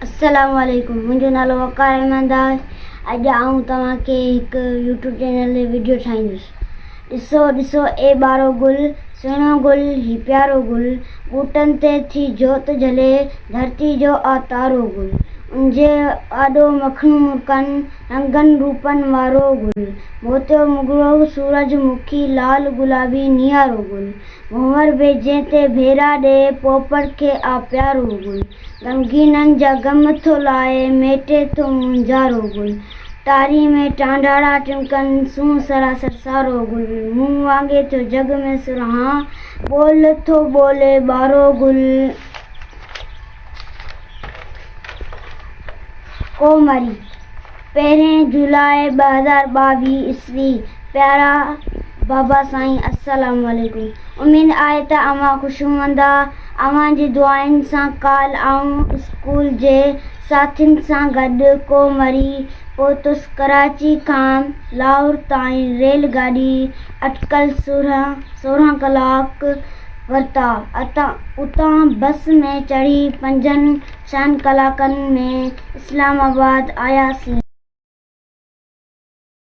السلام عليڪم منهنجو نالو وقار احمد آهي اڄ آئون توهان کي هڪ يوٽيوب چينل تي وڊيو ٺاهيندس ڏسو ڏسو اي ٻارو گل سهڻو گل هي پيارو گل ٻوٽن تي ٿي جوت جهلي ڌرتي جو آ تارو گل ان جي آڏو مکڻيون مرڪن رنگن روپن وارو گل موتيو مگرو سورج مکي لال گلابي نيارو گل ڀونور به جنهن تي ڀيرا ڏي، پوپٽ کي آ پيارو گل. غمگينن جا غم ٿو لاهي، ميٽي ٿو مونجهارو گل. ٽارين ۾ ٽانڊاڙا ٽمڪن، سونهن سراسر سارو گل. مون وانگي ٿيو جڳ ۾ سرهان، ٻول ٿو ٻولي ٻارو گل. ڪو مري. پهرين جولاء 2022 عيسوي پيارا بابا سائين السلام عليڪم اميد آهي ته اوهان خوش هوندا اوهان جي دعائن سان ڪالهه آئون اسڪول جي ساٿين سان گڏ ڪو مري پهتس ڪراچي کان لاهور تائين ريل گاڏي اٽڪل 16 ڪلاڪ ورتا اتان بس ۾ چڙهي پنجن ڇهن ڪلاڪن ۾ اسلام آباد آياسين.